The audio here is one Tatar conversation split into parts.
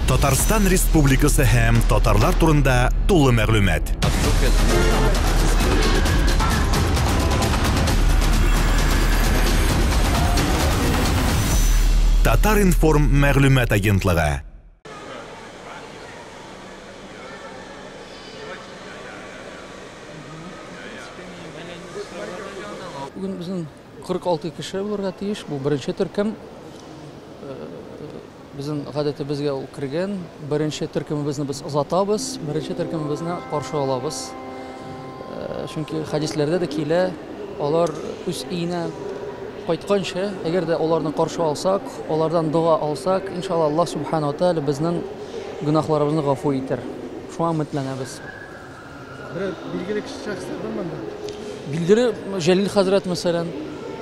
Татарстан Республикасы һәм татарлар турында тулы мәгълүмат. Татар-информ мәгълүмат агентлыгы. Бүген безнең 46 кеше булырга тиеш. Бу беренче төркем. Безнең гадәтебезгә ул кергән. Беренче төркемебезне без озатабыз, беренче төркемебезне каршы алабыз. Чөнки хәдисләрдә дә килә, алар үз өенә кайтканчы, әгәр дә аларны каршы алсак, алардан дога алсак, иншалла Аллаһ субхана ва тааля безнең гөнаһларыбызны гафу итәр. Шуңа өметләнәбез. Берәр билгеле кеше шәхесләр бармы анда? Билгеле, Җәлил хәзрәт мәсәлән.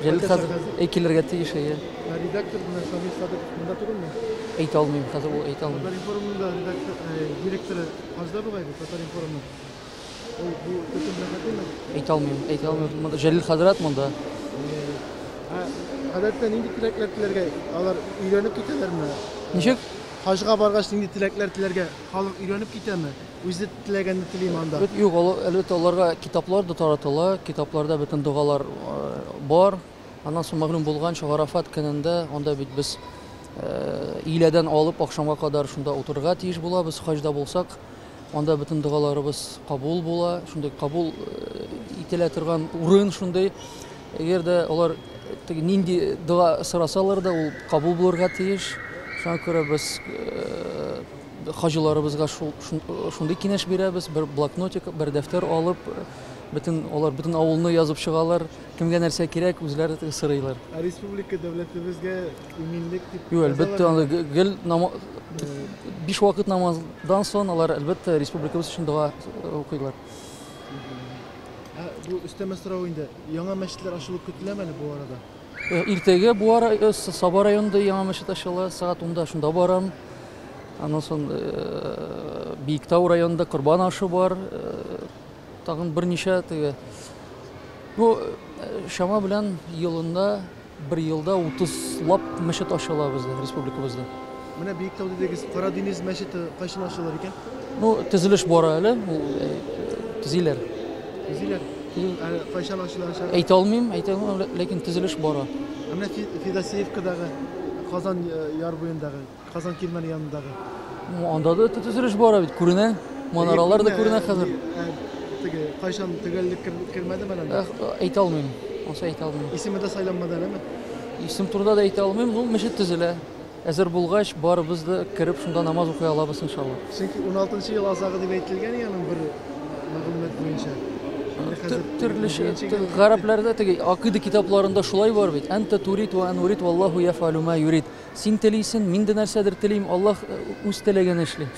Җәлил хәзрәт әй килергә тиеш, әйе. Ә редактор менә Шамил Садыков монда түгелме? Әйтә алмыйм, хәзер ул әйтә алмыйм. Татар-информның да редактор, директоры хаҗда бугай бит, Татар-информның. Ул бу төркем белән хәтиме? Әйтә алмыйм, әйтә алмыйм. Монда Җәлил хәзрәт монда. Ә гадәттә нинди теләкләр теләргә? Алар өйрәнеп китәләрме? Ничек? Хаҗга баргач нинди теләкләр теләргә? Халык өйрәнеп китәме? Үзе теләгәнне телиме анда? Юк, әлбәттә, аларга китаплар да таратыла. Китапларда бөтен догалар бар. Аннан соң мәгълүм булганча, Гарафат көнендә анда бит без өйләдән алып ахшамга кадәр шунда утырырга тиеш булабыз. Хаҗда булсак, анда бөтен догаларыбыз кабул була. Шундый кабул ителә торган урын шундый. Әгәр дә алар теге нинди дога сорасалар да, ул кабул булырга тиеш. Шуңа күрә без хаҗиларыбызга шундый киңәш бирәбез, бер блокнотик, бер дәфтәр алып, бөтен алар бөтен авылны язып чыгалар, кемгә нәрсә кирәк, үзләре сорыйлар. Ә республика дәүләтебезгә иминлек дип. Юк, әлбәттә, аны гел биш вакыт намаздан соң алар әлбәттә республикабыз өчен дога укыйлар. Ә бу өстәмә сорау инде. Яңа мәчетләр ачылу көтеләме әле бу арада? Иртәгә бу Саба районында яңа мәчет ачыла, сәгать 10-да шунда барам. Аннан соң Биектау районында Корбан ашы бар. Тагын берничә теге. Бу чама белән елында бер елда 30 лап мәчет ачыла бездә, республикабызда. Менә Биектау дидегез, Кара диңгез мәчете кайчан ачылыр икән? Ну, төзелеш бара әле, ул төзиләр. Төзиләр. Әле кайчан ачылачак? Әйтә алмыйм, әйтә алмыйм, ләкин төзелеш бара. Ә менә Федосеевкадагы, Казан яр буендагы, Казан кирмәне янындагы. Анда да төзелеш бара бит, күренә. Манаралар да күренә хәзер. Теге кайчан төгәллек кермәдеме әле анда? Әйтә алмыйм. Ансы әйтә алмыйм. Исеме дә сайланмады әлеме? Исем турында да әйтә алмыйм. Ну, мәчет төзелә. Әзер булгач, барыбыз да кереп шунда намаз укый алабыз, иншалла. Чөнки 16 ел азагы дип әйтелгән аның бер мәгълүмат буенча. Төрлечә, гарәпләрдә теге акыйда китапларында шулай бар бит. Әнтә турид ва ан урид валлаху яфалу ма юрид. Син телисең, мин дә нәрсәдер телим, Аллаһ үз теләген эшли.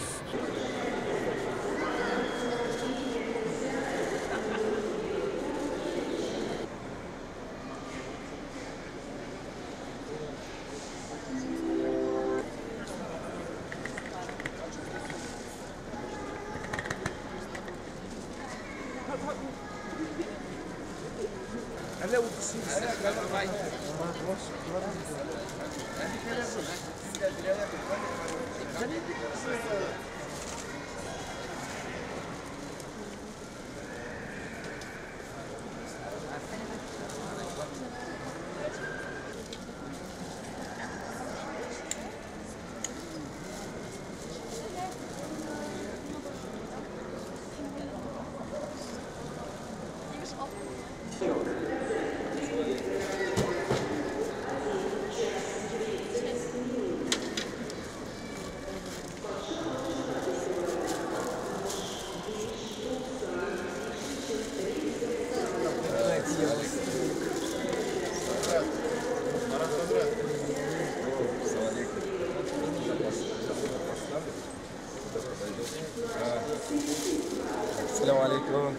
السلام عليكم.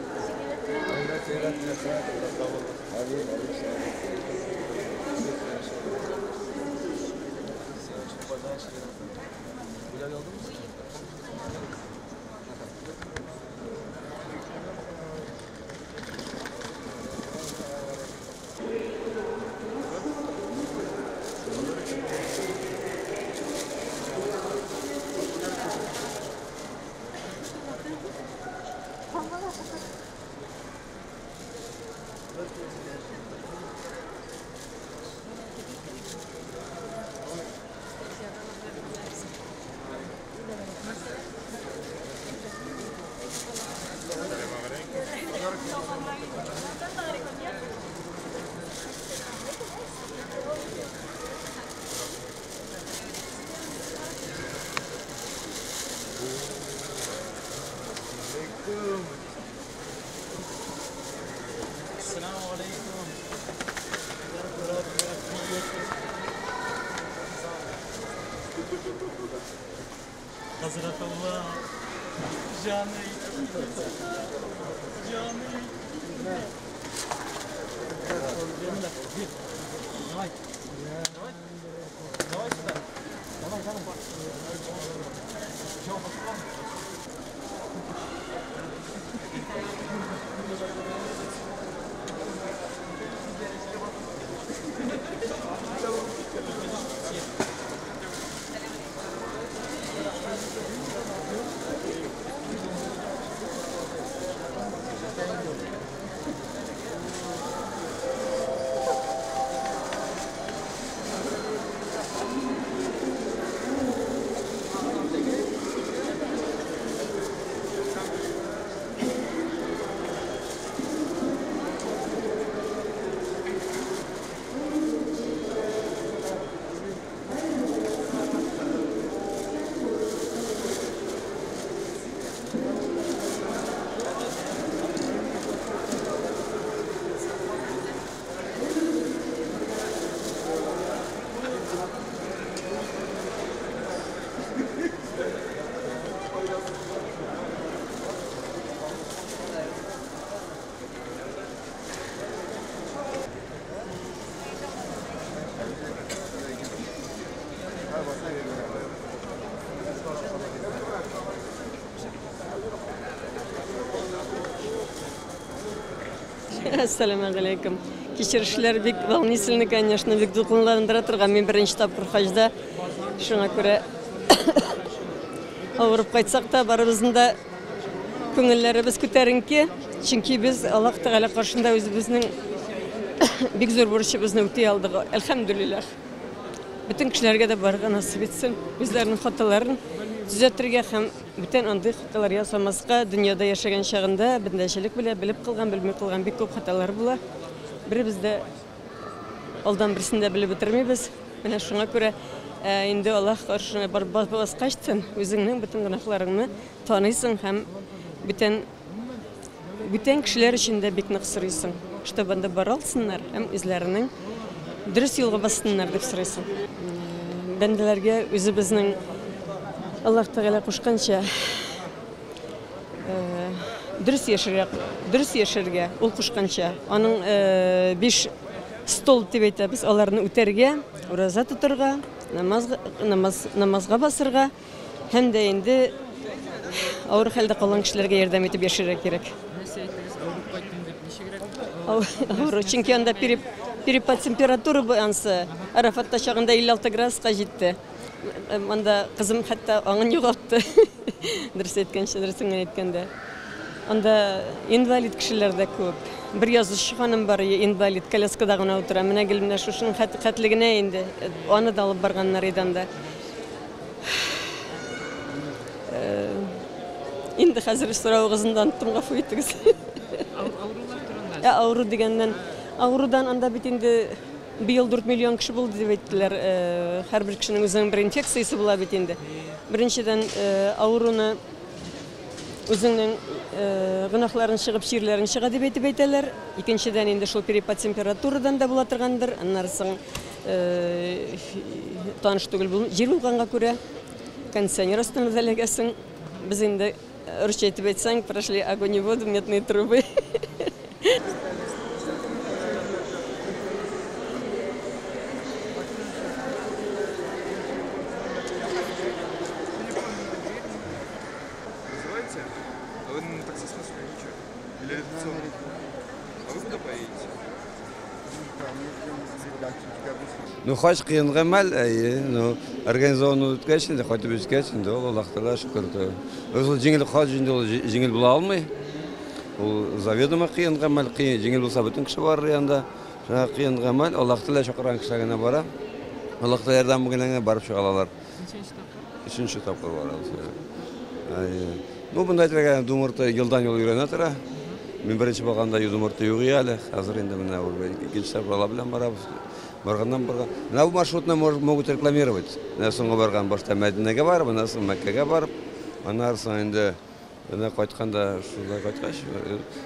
Хәзрәтулла, җаный, җаный. Давай. Давай. Давай сюда. Давай, давай. Әссәламә галәйкүм. Кичерешләр бик волнительный, конечно, бик дулкынландыра торган. Мин беренче тапкыр хаҗда, шуңа күрә авырып кайтсак та, барыбызның да күңелләребез күтәренке. Чөнки без Аллаһ Тәгалә каршында үзебезнең бик зур бурычыбызны үти алдык. Әлхәмдүлилләһ. Бөтен кешеләргә дә барырга насыйп итсен. Үзләренең хаталарын төзәтергә һәм бүтән андый хаталар ясамаска, дөньяда яшәгән чагында бәндәчелек белән белеп кылган, белми кылган бик күп хаталар була. Беребез дә алдан берсен дә белеп бетермибез. Менә шуңа күрә инде Аллаһ каршына барып баскачтын, үзеңнең бөтен гөнаһларыңны таныйсың һәм бүтән кешеләр өчен дә бик нык сорыйсың, чтобы анда бара алсыннар һәм үзләренең дөрес юлга бассыннар дип сорыйсың. Бәндәләргә үзебезнең Аллаһ Тәгалә кушканча дөрес яшәргә, дөрес яшәргә, ул кушканча. Аның 5 стол дип әйтәбез, аларны үтәргә, ураза тотарга, намазга басырга һәм дә инде авыр хәлдә калган кешеләргә ярдәм итеп яшәргә кирәк. Нәрсә әйттегез, авырып кайттым дип, ничегрәк? Авыру, чөнки анда перепад температуры бу ансы. Арафатта чагында 56 градуска җитте. Анда кызым хәтта аңын югалтты. Дөрес әйткәнчә, дөресен генә әйткәндә. Анда инвалид кешеләр дә күп. Бер язучы ханым бар, инвалид, коляскада гына утыра. Менә гел менә шушының хәтлегенә инде. Аны да алып барганнар иде анда. Инде хәзер соравыгызны да оныттым, гафу итегез. Авырулар турында. Авыру дигәннән, авырудан анда бит инде быел 4 миллион кеше булды дип әйттеләр. Һәрбер кешенең үзенең бер инфекциясе була бит инде. Беренчедән, авыруны үзеңнең гөнаһларын чыгып, чирләрең чыга дип әйтеп әйтәләр. Икенчедән инде шул перепад температурадан да була торгандыр. Аннары соң таныш түгел бу җир булганга күрә кондиционер астына да эләгәсең. Без инде русча әйтеп әйтсәң, прошли огонь и воду, медные трубы. Вызываете? А вы на такси смотрите, ничего? Или редакционный? А вы куда поедете? Ну, хаҗ кыен гамәл, әйе, ну, организованный үткәч инде, кайтып үткәч инде, ул Аллаһ Тәгалә шөкер. Үзе ул җиңел хаҗ инде ул җиңел була алмый. Ул заведомо кыен гамәл, кыен, җиңел булса бөтен кеше барыр янда. Шуңа кыен гамәл, Аллаһ Тәгалә чакырган кешеләр генә бара. Аллаһ Тәгалә ярдәме белән генә барып чыга алалар. Ничәнче тапкыр? Өченче тапкыр барабыз. Әйе. Ну, монда әйтергә, Удмуртия елдан ел өйрәнә тора. Мин беренче барганда Удмуртия юк иде әле. Хәзер инде менә икенче тапкыр алар белән барабыз. Барганнан барган. Менә бу маршрутны могут рекламировать. Менә соңгы барган башта Мәдинәгә барып, аннан соң Мәккәгә барып, аннан соң инде менә кайтканда шулай кайткач,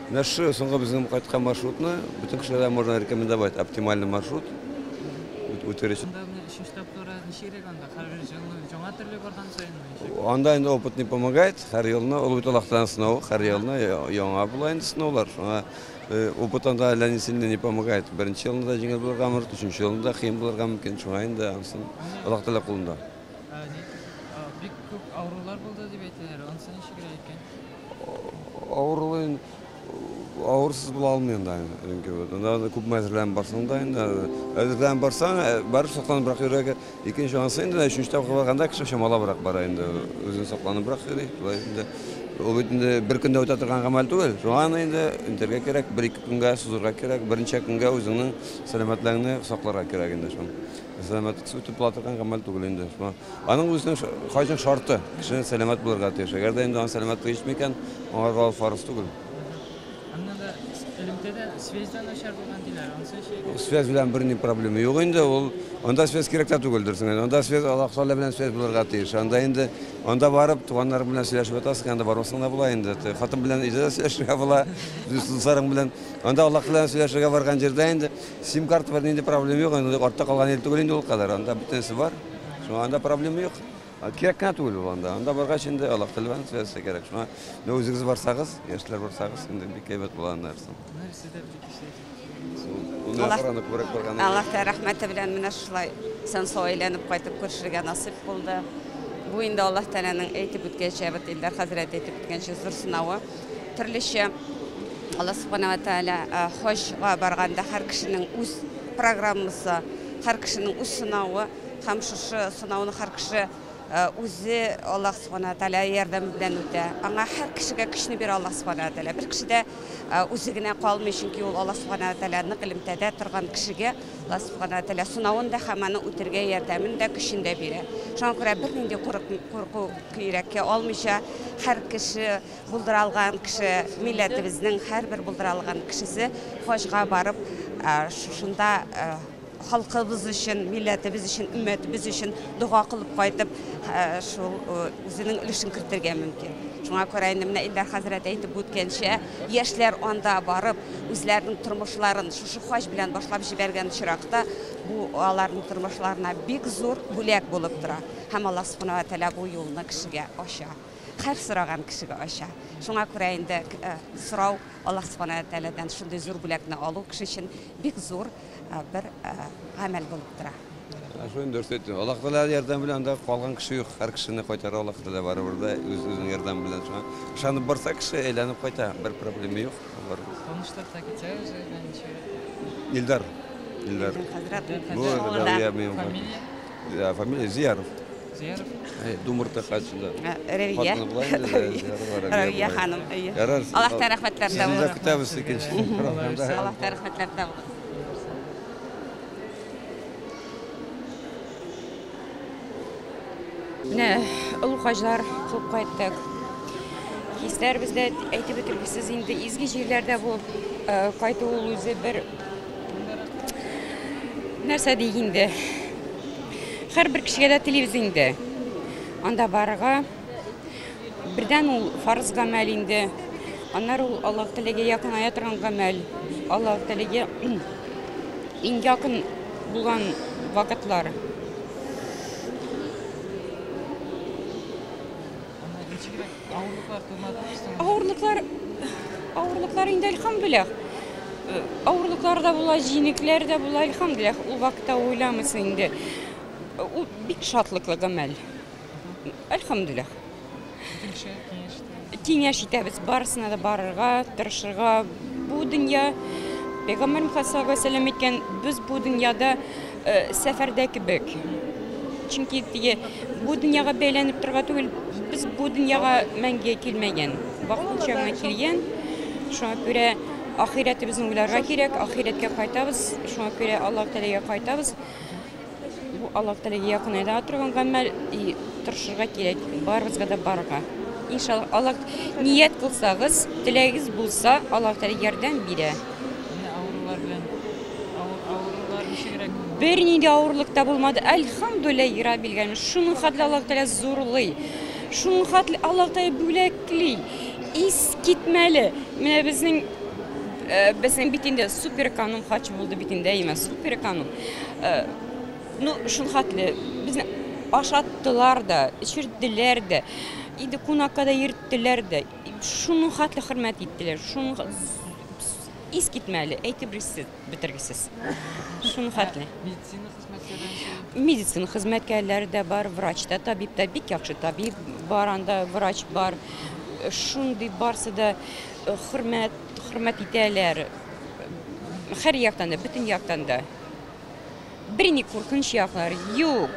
менә шу соңгы безнең кайткан маршрутны бөтен кешеләргә можно рекомендовать. Оптимальный маршрут. үтер өчен. Анда менә өченче тапкыры ничегрәк анда? Һәрбер елны яңа төрле барган саенмы? Ничек? Анда инде опыт не помогает. Һәр елны ул бит Аллаһтан сынау, һәр елны яңа була инде сынаулар. Шуңа опыт анда әллә ни сильно не помогает. Беренче елны да җиңел булырга мөмкин, өченче елны да кыен булырга мөмкин. Шуңа инде ансын Аллаһ Тәгалә кулында. Бик күп авырулар булды дип әйтәләр. Ансы ничегрәк икән? Авыру авырсыз була алмый инде. Чөнки анда күп әзерләнеп барсаң да инде, әзерләнеп барсаң, барып сакланыбрак йөрергә. Икенче ансы инде өченче тапкыр барганда кеше чамалабрак бара инде, үзен сакланыбрак йөри. Шулай инде. Ул бит инде бер көндә үтә торган гамәл түгел. Шуңа аны инде үтәргә кирәк, бер-ике көнгә сузырга кирәк, берничә көнгә үзеңнең сәламәтлегеңне сакларга кирәк инде шул. Сәламәтлек үтеп була торган гамәл түгел инде. Шуңа аның үзенең хаҗның шарты, кешенең сәламәт булырга тиеш. Әгәр дә инде аның сәламәтлеге җитми икән, аңарга ул фарыз түгел. Аннан да элемтәдә связь дә начар булган диләр. Анысы ничек? Связь белән берни проблема юк инде, ул анда связь кирәк тә түгел дөресен әйтәм. Анда связь Аллаһ Тәгалә белән связь булырга тиеш. Анда инде анда барып туганнарың белән сөйләшеп ятасың, анда бармасаң да була инде. Хатын белән өйдә дә сөйләшергә була, дусларың белән. Анда Аллаһ белән сөйләшергә барган җирдә инде сим-карта бернинди проблема юк, инде артта калган ил түгел инде ул кадәр. Анда бөтенесе бар. Шуңа анда проблема юк. Кирәк кенә түгел ул анда. Анда баргач инде Аллаһ Тәгалә белән связь кирәк. Шуңа менә үзегез барсагыз, яшьләр барсагыз, инде бик әйбәт була анда нәрсә. Аллаһ Тәгалә рәхмәте белән менә шулай исән-сау әйләнеп кайтып күрешергә насыйп булды. Бу инде Аллаһ Тәгаләнең әйтеп үткәнчә, бит Илдар хәзрәт әйтеп үткәнчә зур сынавы. Төрлечә Аллаһ Субхана ва Тәгалә хаҗга барганда һәр кешенең үз программасы, һәр кешенең үз сынавы һәм шушы сынауны һәр кеше үзе Аллаһ Субхана ва Тәгалә ярдәме белән үтә. Аңа һәр кешегә көчне бирә Аллаһ Субхана ва Тәгалә. Бер кеше дә үзе генә калмый, чөнки ул Аллаһ Субхана ва Тәгалә нык элемтәдә торган кешегә Аллаһ Субхана ва Тәгалә сынавын да һәм аны үтергә ярдәмен дә, көчен дә бирә. Шуңа күрә бернинди курку йөрәккә алмыйча, һәр кеше булдыра алган кеше, милләтебезнең һәрбер булдыра алган кешесе хаҗга барып, шушында халкыбыз өчен, милләтебез өчен, өммәтебез өчен дога кылып кайтып, шул үзенең өлешен кертергә мөмкин. Шуңа күрә инде менә Илдар хәзрәт әйтеп үткәнчә, яшьләр анда барып, үзләренең тормышларын шушы хаҗ белән башлап җибәргән очракта, бу аларның тормышларына бик зур бүләк булып тора. Һәм Аллаһ Субхана ва Тәгалә бу юлны кешегә ача. Һәр сораган кешегә ача. Шуңа күрә инде сорау Аллаһ Субхана ва Тәгаләдән шундый зур бүләкне алу кеше өчен бик зур бер гамәл булып тора. Шуны дөрес әйттең. Аллаһ Тәгалә ярдәме белән анда калган кеше юк. Һәр кешене кайтара Аллаһ Тәгалә барыбер дә үз-үзенең ярдәме белән. Шуңа ышанып барса кеше әйләнеп кайта, бер проблема юк. Таныштырып та китсәгез, ничек? Илдар. Илдар. Бу Фамилия? Фамилия Зияров. Зияров? Думурта хаҗында. Рәвия. Рәвия ханым. Аллаһ Тәгалә рәхмәтләрдә булсын. Сезне көтәбез икенче. Аллаһ Тәгалә рәхмәтләрдә булсын. Менә олуг хаҗлар кылып кайттык. Хисләр бездә әйтеп бетергесез инде изге җирләрдә булып кайту ул үзе бер нәрсә ди инде. Һәрбер кешегә дә телибез инде. Анда барырга. Бердән ул фарыз гамәл инде. Аннары ул Аллаһ Тәгаләгә якыная торган гамәл. Аллаһ Тәгаләгә иң якын булган вакытлар. Авырлыклар, авырлыклар инде әлхәмдүлилләһ. Авырлыклар да була, җиңекләр дә була, әлхәмдүлилләһ. Ул вакытта уйламыйсың инде. Ул бик шатлыклы гамәл. Әлхәмдүлилләһ. Киңәш итәбез барысына да барырга, тырышырга. Бу дөнья Пәйгамбәр Мөхәммәд саллаллаһу алейһи ва сәлләм әйткән, без бу дөньяда сәфәрдә кебек. Чөнки теге бу дөньяга бәйләнеп торырга түгел, без бу дөньяга мәңгегә килмәгән, вакытлыча гына килгән. Шуңа күрә ахирәтебезне уйларга кирәк, ахирәткә кайтабыз, шуңа күрә Аллаһ Тәгаләгә кайтабыз. Бу Аллаһ Тәгаләгә якынайда торган гамәл, и тырышырга кирәк, барыбызга да барырга. Иншаллаһ, Аллаһ ният кылсагыз, теләгегез булса, Аллаһ Тәгалә ярдәм бирә. Авырулар белән авырулар ничегрәк? Бернинди авырлык та булмады. Әлхәмдүлилләһ Раббил галәмин. Шуның хәтле Аллаһ Тәгалә зурлый. Шуның хәтле Аллаһ Тәгалә бүләкли. Ис китмәле. Менә безнең бит инде супер эконом хаҗ булды бит инде, әйме, супер эконом. Ну, шул хәтле безне ашаттылар да, эчерделәр дә, инде кунакка да йөрттеләр дә. Шуның хәтле хөрмәт иттеләр. Шуның искитмәле, әйтеп бетергесез. Шуның хәтле. Медицина хезмәткәрләре? Медицина хезмәткәрләре дә бар, врач та, табиб та, бик яхшы табиб бар анда, врач бар. Шундый барсы да хөрмәт итәләр. Һәр яктан да, бөтен яктан да. Берни куркыныч яклар юк.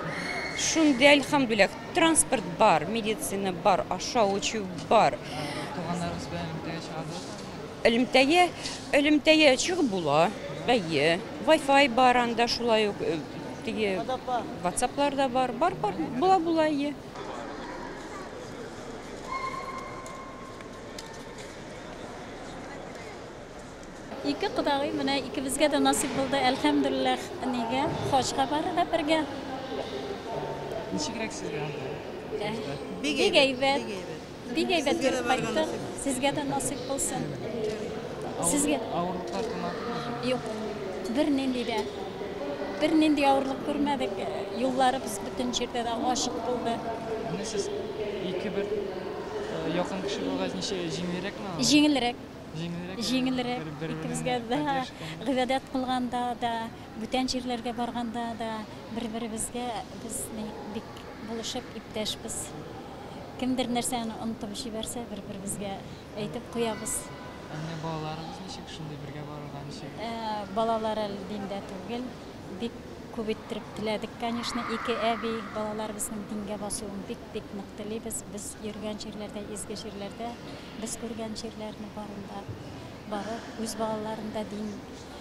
Шундый, әлхәмдүлилләһ, транспорт бар, медицина бар, ашау эчү бар. Туганнарыгыз белән элемтәгә чыгардыгызмы? Элемтәгә чыгып була. Әйе, Wi-Fi бар анда шулай ук, теге WhatsApp-лар да бар, бар, бар, була, була, әйе. Ике кодагый менә икебезгә дә насыйп булды, әлхәмдүлилләһ, нигә хаҗга барырга бергә. Ничегрәк сезгә анда? Бик әйбәт. Бик әйбәт йөреп кайттык. Сезгә дә насыйп булсын. Сезгә авырлыклар тумадымы? Юк. Бернинди дә. Бернинди авырлык күрмәдек. Юлларыбыз бөтен җирдә дә ачык булды. Менә сез ике бер якын кеше булгач ничә җиңелрәкме? Җиңелрәк. Җиңелрәк. Җиңелрәк. Икебезгә дә гыйбадәт кылганда да, бүтән җирләргә барганда да бер-беребезгә без бик булышып иптәшбез. Кемдер нәрсәне онытып җибәрсә, бер-беребезгә әйтеп куябыз. Ә менә балаларыгыз ничек шундый бергә барырга ничек? Балалар әле диндә түгел. Бик күп иттереп теләдек, конечно, ике әби балаларыбызның дингә басуын бик-бик нык телибез. Без йөргән җирләрдә, изге җирләрдә, без күргән җирләрне барында барып, үз балаларын да дин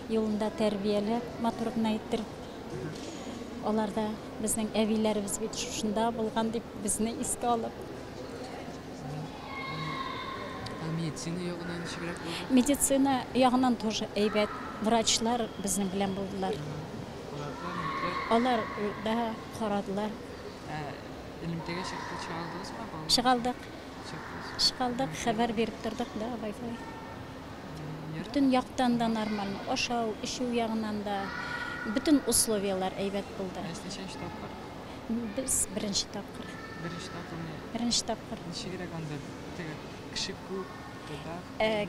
юлында тәрбияләп, матур гына иттереп, алар да безнең әбиләребез бит шушында булган дип безне искә алып. Ә медицина ягыннан ничегрәк булды? Медицина ягыннан тоже әйбәт. Врачлар безнең белән булдылар. Алар да карадылар. Элемтәгә чыгардыгызмы? Чыгардык. Чыгардык, хәбәр биреп тордык да, Wi-Fi. Бөтен яктан да нормаль. Ашау, эчү ягыннан да бөтен условияләр әйбәт булды. Ә ничәнче тапкыр? Без беренче тапкыр. Беренче тапкыр. Беренче тапкыр. Ничегрәк анда? Теге кеше күп, туда.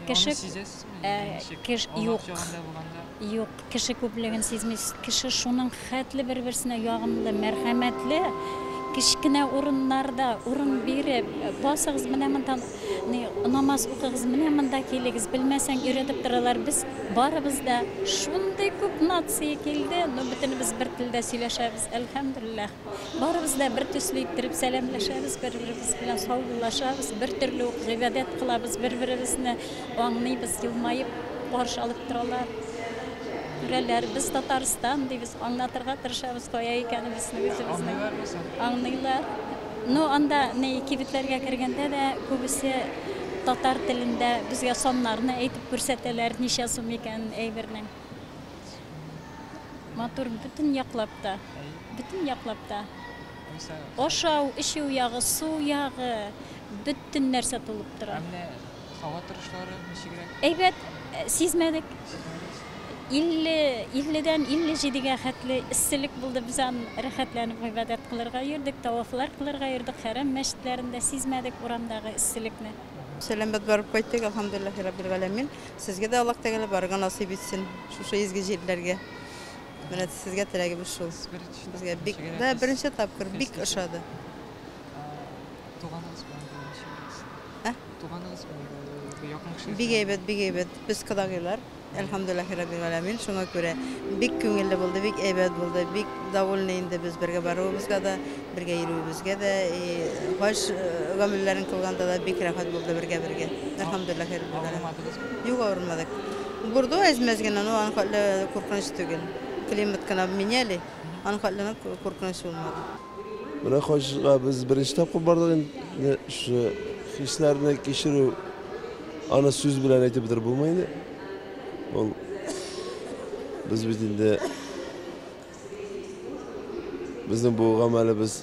Кеше сизәсезме? Юк. Юк, кеше күплеген сизмис. Кеше шуның хәтле бер-берсенә ягымлы, мәрхәмәтле. Кечкенә урыннарда урын биреп, басыгыз менә монда, намаз укыгыз, менә монда килегез, белмәсәң өйрәтеп торалар. Без барыбыз да шундый күп нация килде, но бөтенебез бер телдә сөйләшәбез, әлхәмдүлилләһ. Барыбыз да бер төсле иттереп сәламләшәбез, бер-беребез белән саубуллашабыз, бер төрле ук гыйбадәт кылабыз, бер-беребезне аңлыйбыз, елмаеп каршы алып торалар. Күрәләр, без Татарстан дибез, аңлатырга тырышабыз, кая икәнебезне үзебезнең. Аңлыйлар. Ну, анда не кибетләргә кергәндә дә күбесе татар телендә безгә саннарны әйтеп күрсәтәләр, ничә сум икәнен әйбернең. Матур бөтен яклап та, бөтен яклап та. Ашау, эчү ягы, су ягы, бөтен нәрсә тулып тора. Ә менә һава торышлары ничегрәк? Әйбәт, сизмәдек. 50-дән 57-гә хәтле эсселек булды. Без аны рәхәтләнеп гыйбадәт кылырга йөрдек, тавафлар кылырга йөрдек, хәрам мәчетләрендә сизмәдек урамдагы эсселекне. Сәламәт барып кайттык, әлхәмдүлилләһи раббил галәмин. Сезгә дә Аллаһ Тәгалә барырга насыйп итсен шушы изге җирләргә. Менә сезгә теләгебез шул. Безгә бик да беренче тапкыр бик ошады. Туганыгыз белән ничек? Туганыгыз белән якын кеше. Бик әйбәт, бик әйбәт. Без кодагыйлар. Әлхәмдүлилләһи раббил галәмин. Шуңа күрә бик күңелле булды, бик әйбәт булды, бик довольны инде без бергә баруыбызга да, бергә йөрүебезгә дә, хаҗ гамәлләрен кылганда да бик рәхәт булды бергә-бергә. Әлхәмдүлилләһи раббил галәмин. Юк, авырмадык. Бурды әз-мәз генә, но аның хәтле куркыныч түгел. Климат кына меняли, аның хәтле куркыныч булмады. Менә хаҗга без беренче тапкыр бардык инде, шушы хисләрне кичерү, аны сүз белән әйтеп бетереп булмый инде. Ул без бит инде безнең бу гамәлебез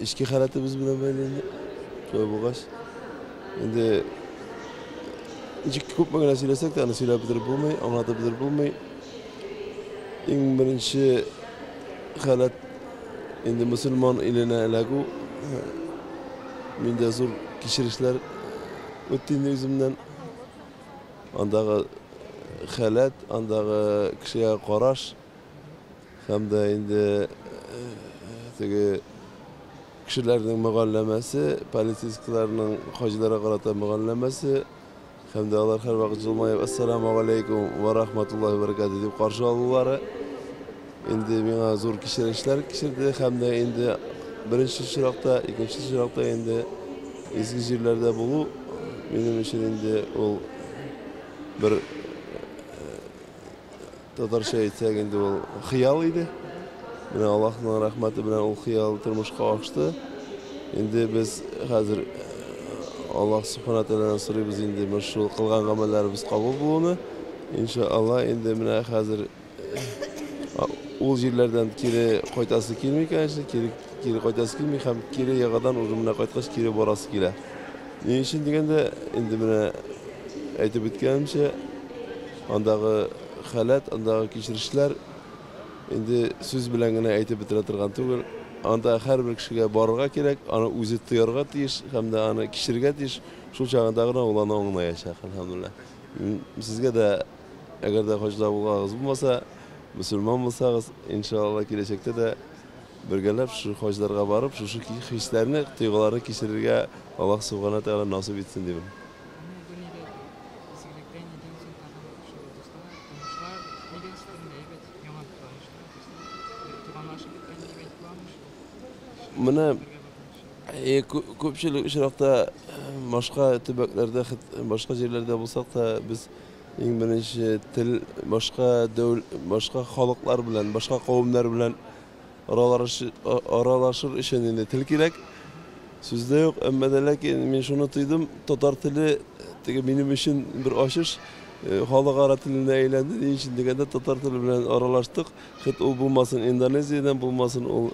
эчке халәтебез белән бәйле инде. Шулай булгач, инде ничек күпме генә сөйләсәк тә, аны сөйләп бетереп булмый, аңлатып бетереп булмый. Иң беренче халәт инде мөселман иленә эләгү миндә зур кичерешләр үтте инде үземнән. Андагы халәт, андагы кешегә караш һәм дә инде теге кешеләрнең мөгалләмәсе, полицейскийларның хаҗиларга карата мөгалләмәсе һәм дә алар һәрвакыт җылмаеп «Ассаламу алейкум ва рахматуллаһи ва баракатуһ» дип каршы алулары инде миңа зур кичерешләр кичерде һәм дә инде беренче чиракта, икенче чиракта инде изге җирләрдә булу минем өчен инде ул бер татарча әйтсәк инде ул хыял иде. Менә Аллаһның рәхмәте белән ул хыял тормышка ашты. Инде без хәзер Аллаһ Субхана Тәгаләдән сорыйбыз инде менә шул кылган гамәлләребез кабул булуны. Иншалла инде менә хәзер ул җирләрдән кире кайтасы килми, конечно, кире кире кайтасы килми һәм кире яңадан уже менә кайткач кире барасы килә. Ни өчен дигәндә, инде менә әйтеп үткәнемчә, андагы халәт, андагы кичерешләр инде сүз белән генә әйтеп бетерә торган түгел. Анда һәрбер кешегә барырга кирәк, аны үзе тоярга тиеш һәм дә аны кичерергә тиеш. Шул чагында гына ул аны аңлаячак, әлхәмдүлилләһ. Сезгә дә әгәр дә хаҗда булганыгыз булмаса, мөселман булсагыз, иншалла киләчәктә дә бергәләп шушы хаҗларга барып, шушы хисләрне, тойгыларны кичерергә Аллаһ Субхана Тәгалә насыйп итсен димен. Менә күпчелек очракта башка төбәкләрдә, башка җирләрдә булсак та, без иң беренче тел башка дәүл, башка халыклар белән, башка кавемнәр белән аралашыр өчен инде тел кирәк. Сүз дә юк, әмма дә ләкин мин шуны тойдым, татар теле теге минем өчен бер ачыш, халыкара теленә әйләнде. Ни өчен дигәндә, татар теле белән аралаштык. Хет ул булмасын Индонезиядән, булмасын ул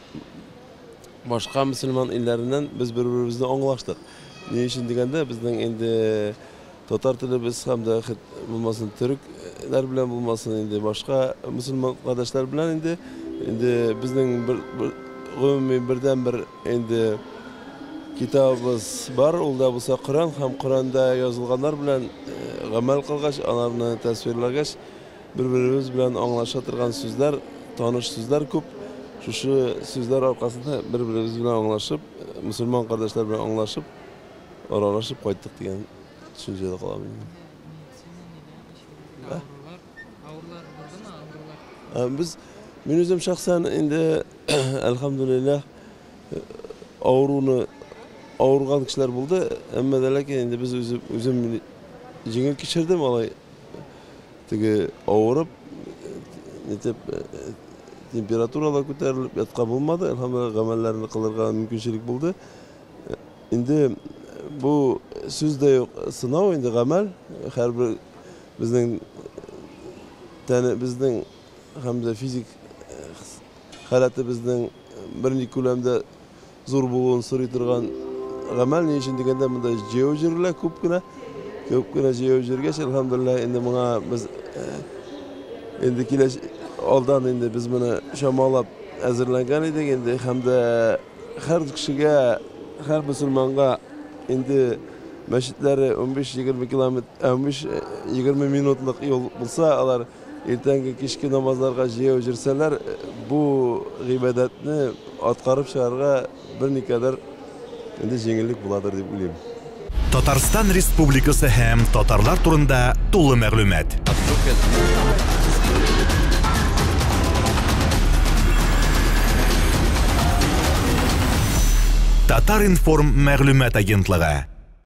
башка мөселман илләреннән, без бер-беребезне аңлаштык. Ни өчен дигәндә, безнең инде татар телебез һәм дә хет булмасын төрекләр белән булмасын инде башка мөселман кардәшләр белән инде инде безнең бер, бер гомуми бердән-бер инде китабыбыз бар, ул да булса Коръән һәм Коръәндә язылганнар белән гамәл кылгач, аларны тәсвирләгәч, бер-беребез белән аңлаша торган сүзләр, таныш сүзләр күп. Шушы сүзләр аркасында бер-беребез белән аңлашып, мөселман кардәшләр белән аңлашып, аралашып кайттык дигән төшенчәдә калам инде. Авырулар булдымы, авырулар? Без, мин үзем шәхсән инде, әлхәмдүлилләһ, авыруны авырган кешеләр булды, әмма дә ләкин инде без үзем, үзем җиңел кичердем, алай теге авырып, нитеп, температура да күтәрелеп яткан булмады, әлхәмдүлилләһ, гамәлләрне кылырга мөмкинчелек булды. Инде бу сүз дә юк, сынау инде гамәл, һәрбер безнең тәнебезнең һәм дә физик халәтебезнең берни күләмдә зур булуын сорый торган гамәл. Ни өчен дигәндә, монда җәяү йөрелә күп кенә. Күп кенә җәяү йөргәч, әлхәмдүлилләһ, инде моңа без инде киләч алдан инде без моны чамалап әзерләнгән идек инде һәм дә һәр кешегә, һәр мөселманга инде мәчетләре 15-20 километр, 15-20 минутлык юл булса, алар иртәнге кичке намазларга җәяү йөрсәләр, бу гыйбадәтне аткарып чыгарга берникадәр инде җиңеллек буладыр дип уйлыйм. Татарстан Республикасы һәм татарлар турында тулы мәгълүмат. Татар-информ мәгълүмат агентлыгы.